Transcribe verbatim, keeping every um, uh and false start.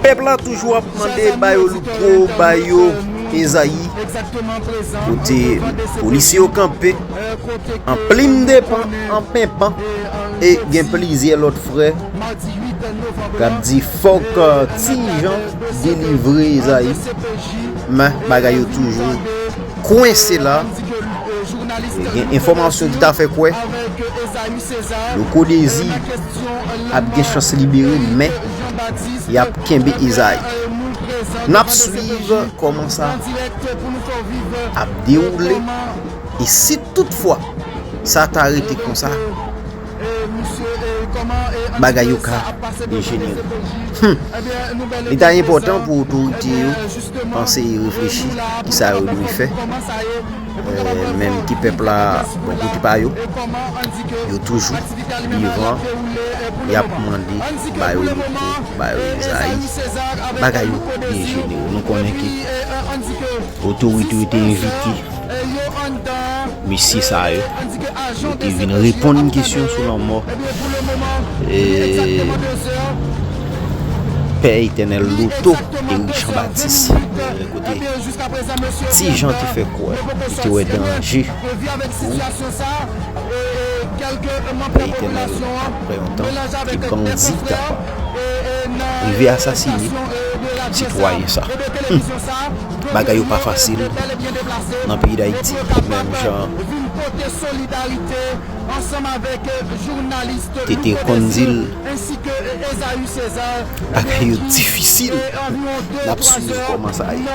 Pèp la toujou ap mande ba yo Louko, ba yo Ezayi. Kote polisye yo kanpe an plim de pan, an penpan, e gen plizyè lòt frè k ap di fòk, eh, Ti Jan delivre Ezayi. Men bagay yo toujou kwense la. Gen enfòmasyon ki ta fè kwè Louko Dezi ap gen chans libere, men y ap kenbe Ezayi. N ap swiv kòman sa ap dewoule, e si toutfwa sa ta rete konsa, bagay yo ka dejenere. Hmm. Li ta enpòtan pou otorite yo panse e reflechi kisa yo dwe fè. Eh, menm ki pèp la bò kote pa yo, yo toujou vivan, y ap mande ba yo Louko, ba yo Ezayi. Bagay yo dejenere. Nou konnen ke otorite yo te envite mesye sa yo pou te vin reponn kesyon sou lanmò, eh, Pè Etènèl Loto Eric Jean Baptiste, eh, kote Ti Jan te fè kwè li te wè danje pou Pè Etènèl, apre yon tan, ke bandi ta rive asasine sitwayen sa. Hmm. Bagay yo pa fasil nan peyi Dayiti, menm jan Tete konn di l, bagay yo difisil. N ap swiv kòman sa ye.